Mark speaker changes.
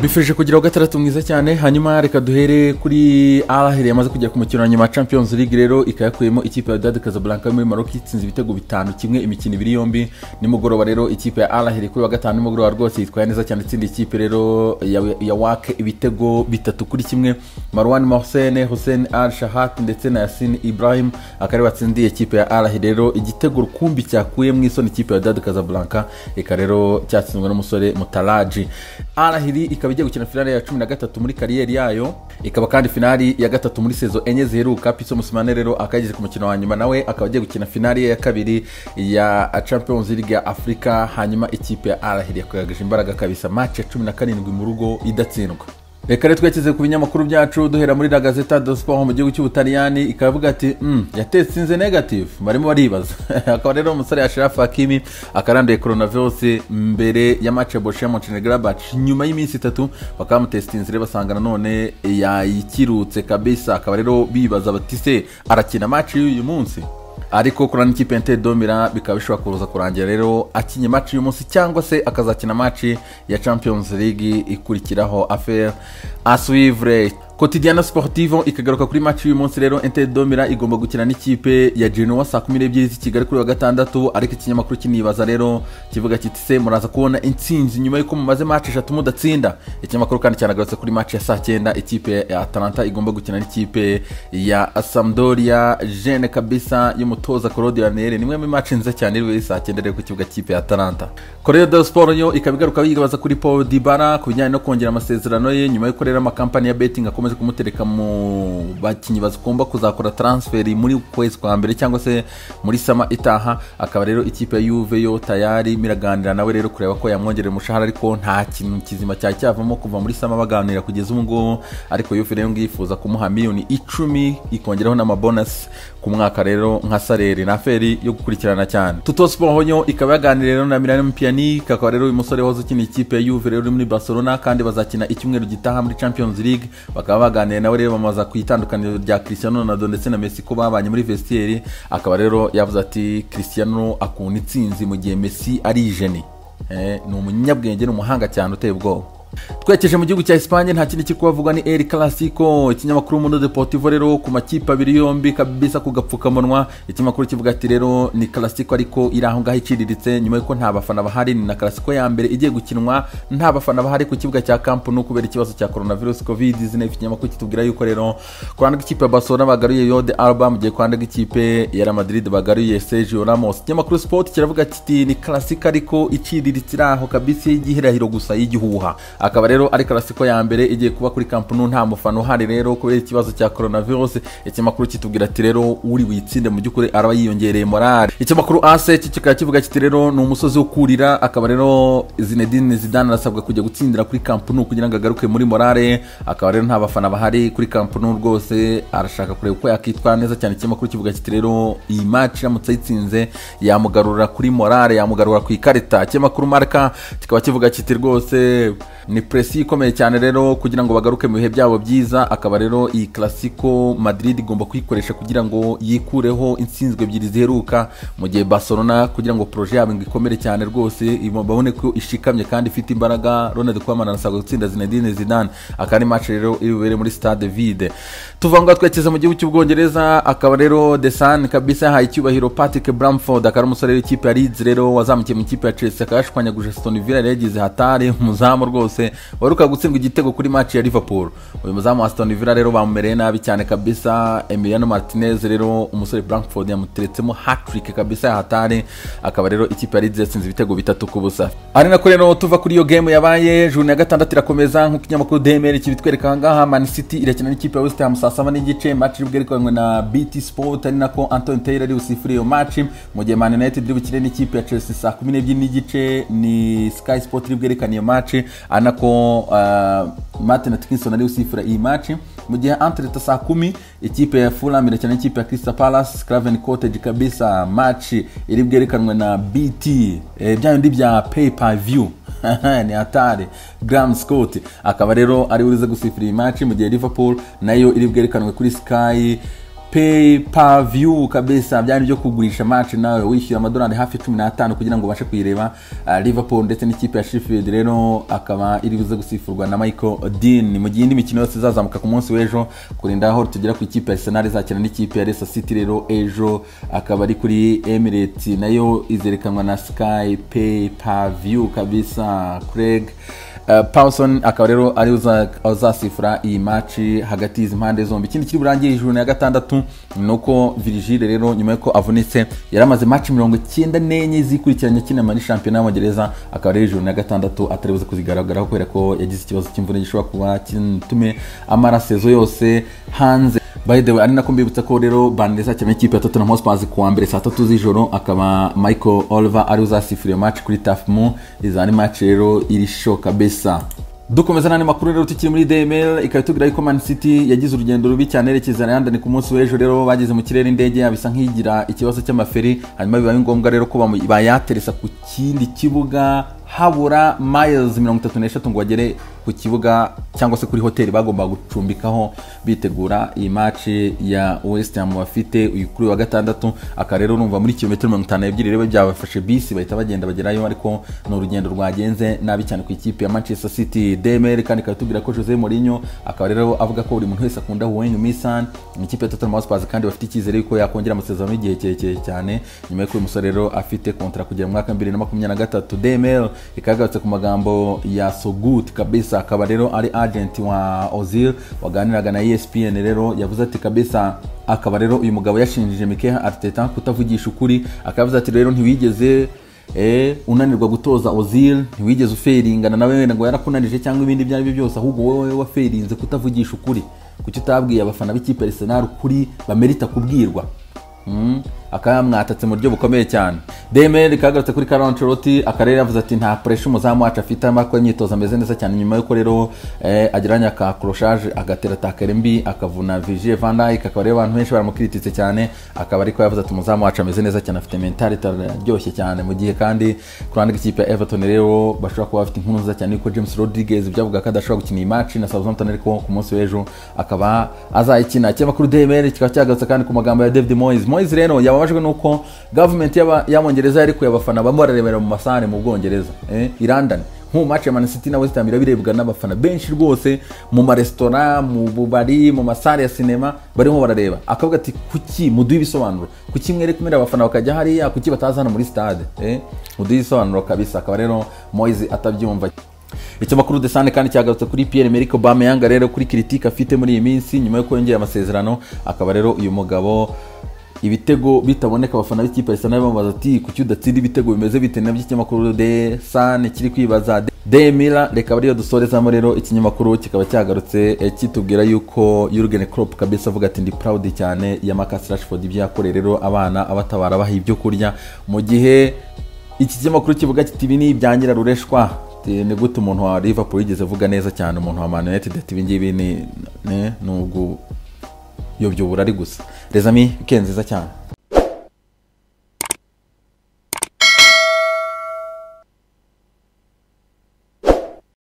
Speaker 1: Bifurije kugira wa gatandatu mwiza cyane. Hanyuma reka duhere kuri Al Ahly yamaze kujya ku mukino wa nyuma Champions League, rero ikayakuyemo ikipe ya Wydad Casablanca yo muri Maroc, itsinze ibitego 5-1 imikino ibiri yombi. Nimugoroba rero ikipe ya Al Ahly kuri wa gatanu nimugoroba rwose yitwaye neza cyane, itsinda ikipe rero ya WAC ibitego 3-1. Marwan Mohsen, Hussein Al Shahat ndetse na Yasin Ibrahim akari batsindiye ikipe ya Al Ahly rero igitego rukumbi cyakuye mu isoni ikipe ya Wydad Casablanca, ika rero cyatsinzwe n'umusore Mutalaji. Al Ahly ikaba igiye gukina finale ya 13 muri kariyeri yayo, ikaba kandi finali ya 3 muri sezo enye ziheruka. Pitso Mosimane rero akageze ku mukino wa nyuma, nawe akaba agiye gukina finali ya 2 ya Champions League ya Afrika. Hanyuma ikipe ya Al Ahly yakoresheje imbaraga kabisa, match ya 17 mu rugo idatsindwa. Reka rero twekeze ku binyamakuru byacu, duhera muri La Gazzetta dello Sport mu gihugu cy'Ubutaliyani, ikavuga ati yatetsinze negative, barimo baribaza. Akaba rero umusore Achraf Hakimi akaranduye coronavirus mbere ya match ya Borussia Mönchengladbach, nyuma y'iminsi 3 bakamutestinze rero basanga nanone yayikirutse kabisa. Akaba rero bibaza bati se arakina match y'uyu munsi? Ariko kurana ikipe Inter de Milan bikaba bishobora kuza kurangira rero akinye match y'uyu munsi, cyangwa se akazakina match ya Champions League ikurikiraho. Affaire à suivre. Quotidiano Sportivo ikagaruka kuri match y'uyu munsi rero, Inter de Milan igomba gukina n'ikipe ya Genoa saa 12 z'i Kigali kuri wa gatandatu. Ariko ikinyamakuru kinibaza rero kivuga kiti se muraza kubona intsinzi nyuma y'uko mumaze match 3 mudatsinda. Ikinyamakuru kandi cyanagarutse kuri match ya saa 9 ikipe ya Atalanta igomba gukina n'ikipe ya Sampdoria jeune kabisa y'umutoza Claudio Ranieri, nimwe muri match nziza cyane iri saa 9 rero ku kibuga cy'ikipe ya Atalanta. Corriere dello Sport yo ikaba igaruka yibaza kuri Paul Dybala ku bijyanye no kongera amasezerano ye nyuma y'uko rero amakampani ya betting akomeje kumutereka mu bakinyi bazigomba kuzakora transfer muri kwezi kwa mbere cyangwa se muri sama itaha. Akaba rero ikipe ya Juve yo tayari miraganira nawe rero kureba ko yamwongerera umushahara, ariko nta kintu kizima cyacyavamo kuva muri sama baganira kugeza ubu ngubu. Ariko Juve rero ngifuza kumuha miliyoni 10 ikongeraho n'amabonus ku mwaka rero nka salary na feri yo gukurikirana cyane. Tutto Sport yo ikaba yaganiriye rero na Miralem Pjanic, akaba rero uyu musore wahoze ukina ikipe ya Juve rero muri Barcelona, kandi bazakina icyumweru gitaha muri Champions League. Bakaba baganiriye nawe rero bamaza ku itandukaniro rya Cristiano Ronaldo ndetse na Messi ko babanye muri vestiaire. Akaba rero yavuze ati Cristiano akunda intsinzi mu gihe Messi ari jeni, ni umunyabwenge, ni umuhanga cyane uteye ubwoba. Twekeje mu gihugu cya Espagne, nta kindi kikubavuga ni El Clasico. Ikinyamakuru Mundo Deportivo rero ku makipe abiri yombi kabisa ku gapfukamunwa, ikinyamakuru kivuga ati rero ni Clasico ariko iri aho ngaho iciriritse nyuma y'uko nta bafana bahari. Ni na Clasico ya mbere igiye gukinwa nta bafana bahari ku kibuga cya Camp Nou kubera ikibazo cya coronavirus COVID-19. Ikinyamakuru kitubwira yuko rero ku ruhande rw'ikipe ya Barcelona bagaruye Jordi Alba, mu gihe ku ruhande rw'ikipe ya Real Madrid bagaruye Sergio Ramos. Ikinyamakuru Sport kiravuga kiti ni Clasico ariko iciriritse iri aho kabisa y'igihirahiro gusa y'igihuha. Akaba rero ari Clasico ya mbere igiye kuba kuri Camp Nou nta mufana uhari rero kubera ikibazo cya coronavirus. Ikinyamakuru kitubwira ati rero uri witsinde mu by'ukuri araba yiyongereye morale. Ikinyamakuru AC kikaba kivuga kiti rero ni umusozi wo kurira. Akaba rero Zinedine Zidane arasabwa kujya gutsindira kuri Camp Nou kugira ngo agaruke muri morale. Akaba rero nta bafana bahari kuri Camp Nou rwose, arashaka kureba uko yakitwara neza cyane. Ikinyamakuru kivuga kiti rero iyi match iramutse ayitsinze yamugarura kuri morale, yamugarura ku ikarita. Ikinyamakuru Marca kikaba kivuga kiti rwose ni presi ikomeye cyane rero kugira ngo bagaruke mu bihe byabo byiza. Akaba rero iyi Clasico Madrid igomba kuyikoresha kugira ngo yikureho intsinzwe ebyiri ziheruka, mu gihe Barcelona kugira ngo projet yabo ikomere cyane rwose babone ko ishikamye kandi ifite imbaraga. Ronald Koeman arasabwa gutsinda Zinedine Zidane. Akaba ari match rero iri muri Stade Vide. Tuva ngo twekeze mu gihugu cy'Ubwongereza. Akaba rero The Sun kabisa yahaye icyubahiro Patrick Bamford, akaba ari umusore w'ikipe ya Leeds rero wazamukiye mu ikipe ya Chelsea, akaba yashwanyaguje Aston Villa yagize hatari umuzamu rwose waruka gutsindwa igitego kuri match ya Liverpool. Uyu muzamu wa Aston Villa rero bamumereye nabi cyane kabisa. Emiliano Martinez rero umusore Bamford yamuteretsemo hat-trick kabisa ya hatari. Akaba rero ikipe ya Leeds yatsinze ibitego 3-0. Ari nako rero tuva kuri iyo game yabaye journée ya gatandatu irakomeza nk'uko ikinyamakuru DMR kibitwereka ngaha. Man City irakina n'ikipe ya West Ham saa 7:30, match iri bwerekanwe na BT Sport, ari nako Anthony Taylor ari busifure iyo match. Mu gihe Man United iri bukine n'ikipe ya Chelsea saa 12:30, ni Sky Sport iri bwerekane iyo match, ari nako Martin Atkinson ari usifura iyi match. Mu gihe entre saa 10 ikipe ya Fulham irakina n'ikipe ya Crystal Palace, Craven Cottage kabisa, match iri bwerekanwe na BT, bya bindi bya pay per view ni hatari, Graham Scott akaba rero ari urize gusifura iyi match. Mu gihe Liverpool nayo iri bwerekanwe kuri Sky Pay per view kabisa, byari byo kugurisha match nawe wishyura amadolari hafi 15 kugira ngo ubashe kuyireba. Liverpool ndetse n'ikipe ya Sheffield rero akaba iri buze gusifurwa na Michael Dean. Mu gihe indi mikino yose izazamuka ku munsi w'ejo kurinda aho tugera ku ikipe ya Arsenal izakina n'ikipe ya Leicester City rero ejo akaba ari kuri Emirates, nayo izerekanwa na Sky Pay per view kabisa. Craig Pawson akaba rero ari uzasifura iyi match hagati y'izi mpande zombi. Ikindi kiri burangiye ijoro ya gatandatu ni uko Virgil rero nyuma yuko avunitse yari amaze match 94 zikurikiranye akina muri shampiyona y'Abongereza, akaba rero ijoro ya gatandatu atari buze kuzigaragaraho kubera ko yagize ikibazo cy'imvune gishobora kuba kitume amara sezo yose hanze. By the way, ari nako mbibutsa ko rero Burnley izakina n'ikipe ya Tottenham Hotspur kuwa mbere saa 3 z'ijoro, akaba Michael Oliver ari uzasifura iyo match kuri Turf Moor. Iza ni match rero iri show kabisa. Dukomeza n'andi makuru rero tukiri muri DML, ikaba itubwira yuko Man City yagize urugendo rubi cyane yerekeza London ku munsi w'ejo. Rero bageze mu kirere indege yabo isa nk'igira ikibazo cy'amaferi, hanyuma bibaye ngombwa rero ko bayateresa ku kindi kibuga habura miles 33 ngo bagere ku kibuga cyangwa se kuri hoteli bagomba gucumbikaho bitegura iyi match ya West Ham bafite uyu kuri wa gatandatu. Aka rero urumva muri kilometero 52 rero byabafashe bisi bahita bagenda bagerayo, ariko ni urugendo rwagenze nabi cyane ku ikipe ya Manchester City. DML kandi ikaba itubwira ko Jose Mourinho akaba rero avuga ko buri muntu wese akunda Heung Min Son mu ikipe ya Tottenham Hotspur, kandi bafite icyizere yuko yakongera amasezerano y'igihe kirekire cyane nyuma y'uko uyu musore rero afite kontra kugera mu mwaka 2023. DML ikagarutse ku magambo ya Sogut kabisa, akaba rero ari agent wa Ozil waganiraga na ESPN. Rero yavuze ati kabisa, akaba rero uyu mugabo yashinjije Mikel Arteta kutavugisha ukuri, akavuze ati rero ntiwigeze unanirwa gutoza Ozil, ntiwigeze uferingana nawe ngo yarakunanije cyangwa ibindi ibyo ari byo byose, ahubwo wowe waferinze kutavugisha ukuri. Kuki utabwiye abafana b'ikipe Arsenal ukuri bamerita kubwirwa? Akaba yamwatatse mu buryo bukomeye cyane. DML kagarutse kuri Carlo Ancelotti, akarere yavuze ati nta pressure umuzamu wacu afite, arimo akora imyitozo ameze neza cyane, nyuma y'uko rero agiranye aka accrochage agatera tackle mbi akavuna Virgil van Dijk, akaba rero abantu benshi baramukrititse cyane, akaba ariko yavuze ati umuzamu wacu ameze neza cyane, afite mentality aryoshye cyane. Mu gihe kandi ku ruhande rw'ikipe ya Everton rero bashobora kuba bafite inkuru nziza cyane yuko James Rodriguez byavuga ko adashobora gukina iyi match na Southampton, ariko ku munsi w'ejo akaba azayikina. Ikinyamakuru DML kikaba cyagarutse kandi ku magambo ya David Moyes. Moyes rero yababajwe nuko government y'Abongereza yarekuye abafana bamwe bararebera mu masare mu Bwongereza, i London. Nk'ubu match ya Man City na West Ham irabirebwa n'abafana benshi rwose mu maresitora, mu bubari, mu masare ya sinema barimo barareba. Akavuga ati kuki muduhe ibisobanuro, kuki mwerekumira abafana bakajya hariya, kuki bataza hano muri stade, muduhe ibisobanuro kabisa. Akaba rero Moyes atabyumva. Ikinyamakuru The Sun kandi cyagarutse kuri Pierre-Emerick Aubameyang rero kuri critique afite muri iyi minsi nyuma yo kongera amasezerano, akaba rero uyu mugabo ibitego bitaboneka abafana b'ikipe Arsenal bamubaza ati kuki udatsinda ibitego bimeze bite, nabyo ikinyamakuru The Sun kiri kwibaza. De Mila reka bariyo dusorezamo rero, ikinyamakuru kikaba cyagarutse kitubwira yuko Jurgen Klopp kabisa avuga ati ndi proud cyane ya Marcus Rashford ibyo yakoreye rero abana abatabara baha ibyo kurya, mu gihe iki kinyamakuru kivuga kiti ibi ni ibya nyirarureshwa. Ni gute umuntu wa Liverpool yigeze avuga neza cyane umuntu wa Man United ati ibi ngibi ni ubwo yobyo burari gusa. Les amis, weekend nziza cyane.